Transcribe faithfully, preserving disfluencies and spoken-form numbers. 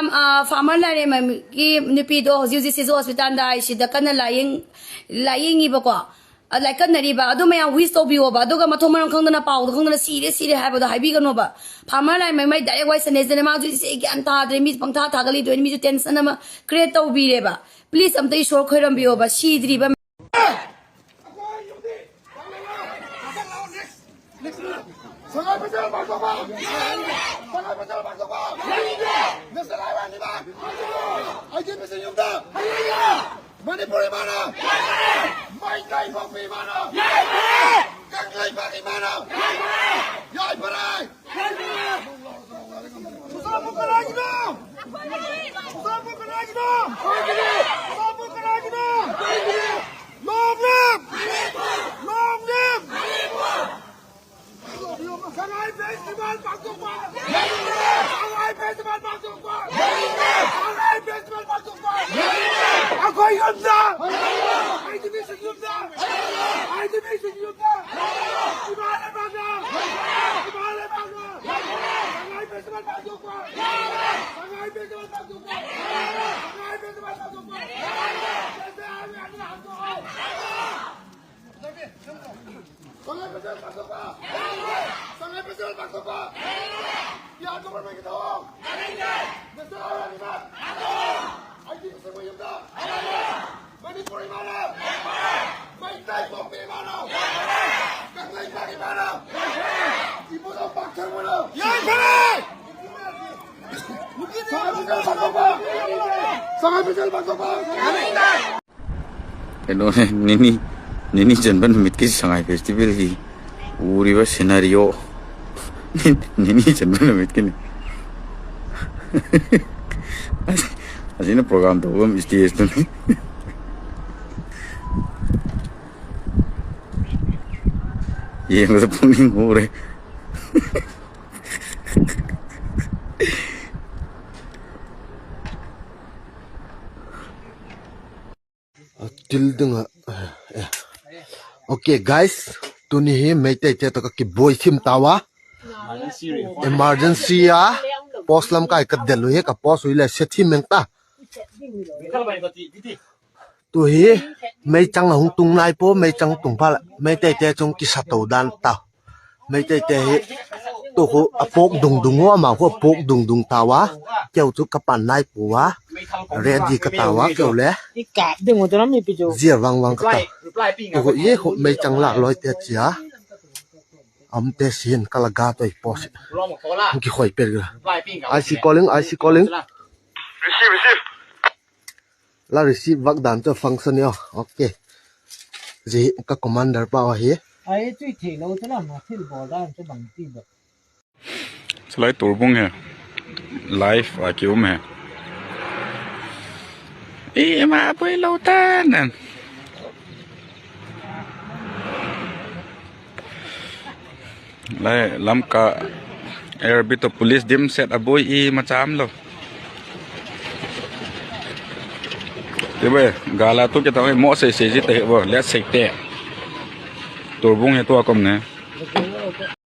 Farmer ꯂꯥꯏꯔꯦꯝꯃꯒꯤ ꯅꯨꯄꯤꯗꯣ ꯍꯧꯖꯤꯛ ꯍꯧꯖꯤꯛ ꯁꯤꯖꯣ ꯍꯣꯁꯄꯤꯇꯥꯜꯗ ꯑꯥꯏ ꯁꯤꯗ ꯀꯟꯅ ꯂꯥꯏꯌꯦꯡ ꯂꯥꯏꯌꯦꯡꯉꯤꯕꯀꯣ꯫ ꯑ, ꯂꯥꯏꯀꯠꯅꯔꯤꯕ ꯑꯗꯨ ꯃꯌꯥꯝ ꯋꯤꯁ ꯇꯧꯕꯤꯌꯣꯕ꯫ ꯑꯗꯨꯒ ꯃꯊꯣꯡ ꯃꯔꯝ ꯈꯪꯗꯅ, ꯄꯥꯎꯗꯣ ꯈꯪꯗꯅ ꯁꯤꯔꯦ ꯁꯤꯔꯦ ꯍꯥꯏꯕꯗꯣ ꯍꯥꯏꯕꯤꯒꯅꯣꯕ꯫ ꯐꯥꯔꯃꯔ ꯂꯥꯏꯔꯦꯝꯃꯩ ꯗꯥꯏꯔꯦꯛ ꯋꯥꯏ ꯁꯅꯦꯁꯤꯅ ꯃꯥꯁꯨ ꯏꯆꯦ ꯒ꯭ꯌꯥꯟ ꯇꯥꯗ꯭ꯔꯦ, ꯃꯤ ꯄꯪꯊꯥ ꯊꯥꯒꯠꯂꯤꯗꯣꯏꯅꯤ, ꯃꯤꯁꯨ ꯇꯦꯟꯁꯟ ꯑꯃ ꯀ꯭ꯔꯤꯌꯦꯠ ꯇꯧꯕꯤꯔꯦꯕ꯫ ꯄ꯭ꯂꯤꯁ ꯑꯝꯇ ꯏꯁꯣꯔ ꯈꯣꯏꯔꯝꯕꯤꯌꯣꯕ ꯁꯤꯗ꯭ꯔꯤꯕ꯫ ꯁꯉꯥꯏ ꯐꯦꯁꯇꯤꯚꯦꯜ ꯄꯥꯡꯊꯣꯛꯄ! ꯁꯉꯥꯏ ꯐꯦꯁꯇꯤꯚꯦꯜ ꯄꯥꯡꯊꯣꯛꯄ! ꯅꯦꯁꯅꯦꯜ ꯍꯥꯏꯋꯦ ꯑꯅꯤꯃꯛ! ꯑꯥꯏ ꯇꯤ ꯕꯤ ꯁꯤ ꯌꯨꯝꯗ! ꯃꯅꯤꯄꯨꯔ ꯏꯃꯥꯅ! ꯃꯩꯇꯩ ꯄꯣꯛꯄꯤ ꯏꯃꯥꯅ! ꯀꯪꯂꯩꯄꯥꯛ ꯏꯃꯥꯅ! ꯌꯥꯏꯐꯔꯦ! ꯆꯨꯔꯆꯥꯟꯄꯨꯔ ꯀꯅꯥꯒꯤꯅꯣ? ꯆꯨꯔꯆꯥꯟꯄꯨꯔ ꯀꯅꯥꯒꯤꯅꯣ? ꯆꯨꯔꯆꯥꯟꯄꯨꯔ ꯀꯅꯥꯒꯤꯅꯣ? Long live! Long live! Sangai festival ꯄꯥꯡꯊꯣꯛꯄ! ꯁꯉꯥꯏ ꯐꯦꯁꯇꯤꯚꯦꯜ ꯄꯥꯡꯊꯣꯛꯄ! ꯁꯉꯥꯏ ꯐꯦꯁꯇꯤꯚꯦꯜ ꯄꯥꯡꯊꯣꯛꯄ! ꯑꯩꯈꯣꯏ ꯌꯨꯝꯗ! ꯑꯥꯏ ꯗꯤ ꯕꯤ ꯁꯤ ꯌꯨꯝꯗ! ꯑꯥꯏ ꯗꯤ ꯕꯤ ꯁꯤ ꯌꯨꯝꯗ! ꯏꯃꯥ ꯂꯩꯕꯥꯛꯅ! ꯏꯃꯥ ꯂꯩꯕꯥꯛꯅ! ꯁꯉꯥꯏ ꯐꯦꯁꯇꯤꯚꯦꯜ ꯄꯥꯡꯊꯣꯛꯄ! ꯁꯉꯥꯏ ꯐꯦꯁꯇꯤꯚꯦꯜ ꯄꯥꯡꯊꯣꯛꯄ! ꯁꯉꯥꯏ ꯐꯦꯁꯇꯤꯚꯦꯜ ꯄꯥꯡꯊꯣꯛꯄ! ꯁꯉꯥꯏ ꯐꯦꯁꯇꯤꯚꯦꯜ ꯄꯥꯡꯊꯣꯛꯄ! ꯁꯉꯥꯏ ꯐꯦꯁꯇꯤꯚꯦꯜ ꯄꯥꯡꯊꯣꯛꯄ! ꯕꯤꯍꯥꯔ ꯒꯣꯚꯔꯟꯃꯦꯟꯠꯀꯤ ꯊꯧꯑꯣꯡ! ꯅꯦꯁꯅꯦꯜ ꯍꯥꯏꯋꯦ ꯑꯅꯤꯃꯛ! ꯑꯥꯏ ꯇꯤ ꯕꯤ ꯁꯤ ꯃꯌꯨꯝꯗ! ꯃꯅꯤꯄꯨꯔ ꯏꯃꯥꯅ! ꯃꯩꯇꯩ ꯄꯣꯛꯄꯤ ꯏꯃꯥꯅ! ꯀꯪꯂꯩꯄꯥꯛ ꯏꯃꯥꯅ! ꯏꯕꯨꯙꯧ ꯄꯥꯛꯊꯪꯕꯅ! ꯌꯥꯏꯐꯔꯦ! ꯁꯉꯥꯏ ꯐꯦꯁꯇꯤꯚꯦꯜ ꯄꯥꯡꯊꯣꯛꯄ! ꯁꯉꯥꯏ ꯐꯦꯁꯇꯤꯚꯦꯜ ꯄꯥꯡꯊꯣꯛꯄ! ꯀꯩꯅꯣꯅꯦ, ꯅꯤꯅꯤ, ꯅꯤꯅꯤ ꯆꯟꯕ ꯅꯨꯃꯤꯠꯀꯤ ꯁꯉꯥꯏ ꯐꯦꯁꯇꯤꯚꯦꯜꯒꯤ ꯎꯔꯤꯕ ꯁꯤꯅꯔꯤꯑꯣ꯫ ꯅꯤꯅꯤ ꯆꯟꯕ ꯅꯨꯃꯤꯠꯀꯤꯅꯤ꯫ ꯑꯁꯤꯅ ꯄ꯭ꯔꯣꯒ꯭ꯔꯥꯝ ꯇꯧꯕ ꯁ꯭ꯇꯦꯖꯇꯨꯅꯤ꯫ ꯌꯦꯡꯕꯗ ꯄꯨꯛꯅꯤꯡ ꯍꯨꯔꯦ꯫ ꯇꯤꯜꯗꯨꯉ-, ꯑꯦ꯫ Okay, guys, ꯇꯨꯅꯤ ꯍꯤ ꯃꯩꯇꯩ ꯆꯦ ꯇꯣ ꯀꯤ ꯕꯣꯏ ꯁꯤꯝ ꯇꯥꯋꯥ꯫ Emergency ꯌꯥ꯫ post lamkai ka del u hi, ka post u le se thi meng ta. Tu hi meichang hung tung nai po, meichang tung pha la, mei tei te chung kisa to dan ta. Mei tei te hi tu khu a pok dung dung wa, ma khu a pok dung dung ta wa. Keu chu ka pan nai pu wa. Ready ka ta wa keu le. I kap ding u tu ram mi pi jo. Zia wang wang ka ta. Tu khu ye khu meichang la loi te chia. Am te sin ka la ga toi po si. Ki khoi pe ga. I C calling, I C calling. Receive, receive. La receive vak dan chu function yo. Okay. Zi ka commander pa wa hi. Ai, tui thei lo chu la ma thil bol dan chu bang ti ba. Salai turbung he. Live a ki um he. I ma pui lo ta nan. Lai Lamka Air bit to police dim set a boi i ma cham lo. Ti be gala tu ke ta mo se se ji te bo, let's say te. Turbung he tu a kom ne.